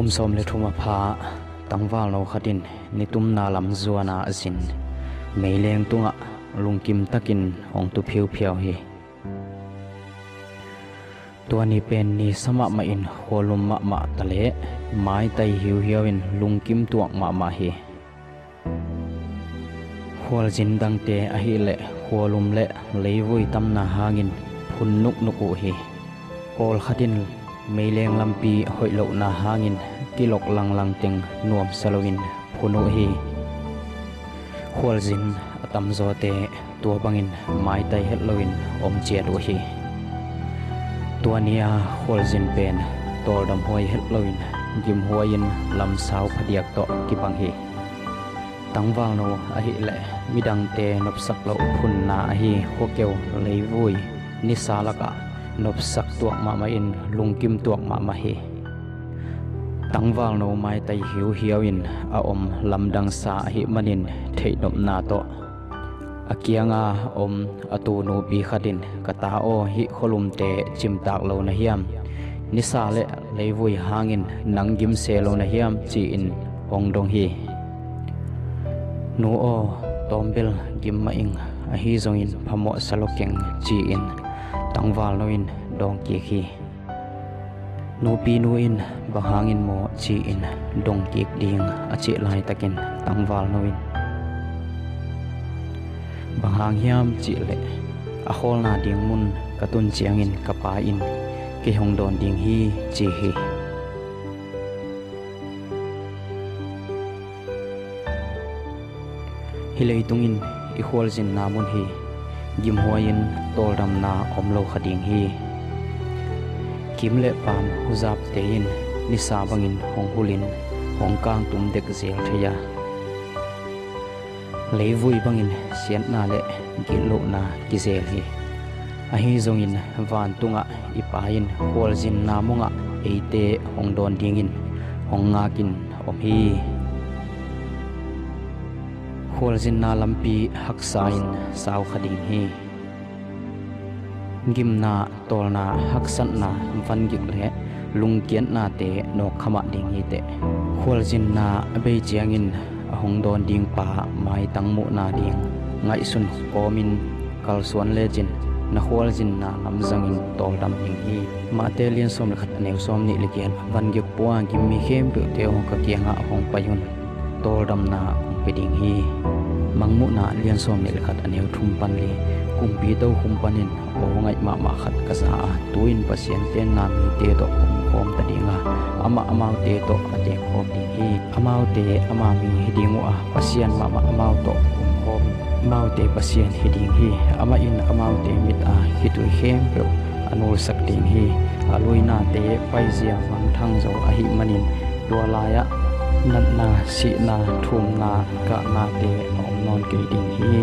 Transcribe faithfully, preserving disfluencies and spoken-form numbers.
Kum sawm le thum a pha tangvalno khat in nitumna lam zuana a zin meileng tungah lungkim takin hong tu phiuphiau hi. Tua ni pen ni sa mahmah in khualum mahmah ta leh maitai hiuhiau in lungkim tuak mahmah hi. Khualzin dangte ahih leh khualum le leivui tamna hangin phun nuknuk uh hi. Pawlkhat in meileng lampi hoih lohna hangin kilok langlang teng nuamsa loin phun uh hi. Khualzin a tamzawte tua bangin maitai het loin om ciat uh hi. Tua ni-a khualzin pen tawldam huai het loin gimhuai in lamsau phadiak tawh kibang hi. Tangvalno ahih leh midangte nopsak loh phunna ahi khuakeu leivui nisa lakah nopsak tuak mahmah in lungkim tuak mahmah hi. Tangvalno maitai hiuhiau in a om lamdangsa ahih manin theihnopna tawh a kianga om a tu nupi khat in, "Ka ta aw, hih khualumte cimtak lo na hiam? Nisa le leivui hangin nang gim se lo na hiam?" ci-in hong dong hi. "Nu aw, tawmbel gim mah ing, ahi zongin phamawh sa lo keng," ci-in tangvalno in dawng kik hi. Nupinu in, "Bang hangin maw?" ci-in dong kik ding a cih laitakin tangvalno in, "Bang hang hiam cih leh a khawlna ding mun ka tun ciangin ka pa in kei hong dawn ding hi," ci hi. Hih leitung in i khualzinna mun hi. Gimhuai in tawldamna om lo kha ding hi. Kim le paam huzapte in nisa bangin hong hulin hong kangtum dek zel thei a, leivui bangin siatna le gitlohna kizel hi. Ahi zongin vantungah i Pa in khualzinna mongah eite hong dawn dingin hong ngakin om hi. Khualzinna lampi haksa in sau kha ding hi. Gimna, tawlna, haksatna, vangik le lungkiatnate nawk kha mah ding hi teh. Khualzinna a bei ciangin a hong dawn ding Pa maitang muhna ding ngaihsun kawmin kalsuan lecin na khualzinna lam zangin tawldam ding hi. Mate lian sawm le khat, a neu sawm nih le giat. Vangik pua gim mi khempeuhte aw, ka kiangah hong pai un, tawldamna kong pia ding hi. Mangmuhna lian sawm nih le khat, a neu thum pan li. Kumpi tokhom panin aw ngaih mahmah khat ka za a, tu-in Pasian tenna mite tawh ka omkhawm ta ding a, amah amaute tawh ka tengkhawm ding hi. Amaute ama mi hi ding uh a, Pasian mahmah amau tawh ka omkhawm in, amaute Pasian hi ding hi. Amah in amaute mit a khitui khempeuh a nulsak ding hi. A luinate paizia mangthang zo ahih manin tua lai-ah natna, sihna, thumna, kahnate a om nawn kei ding hi.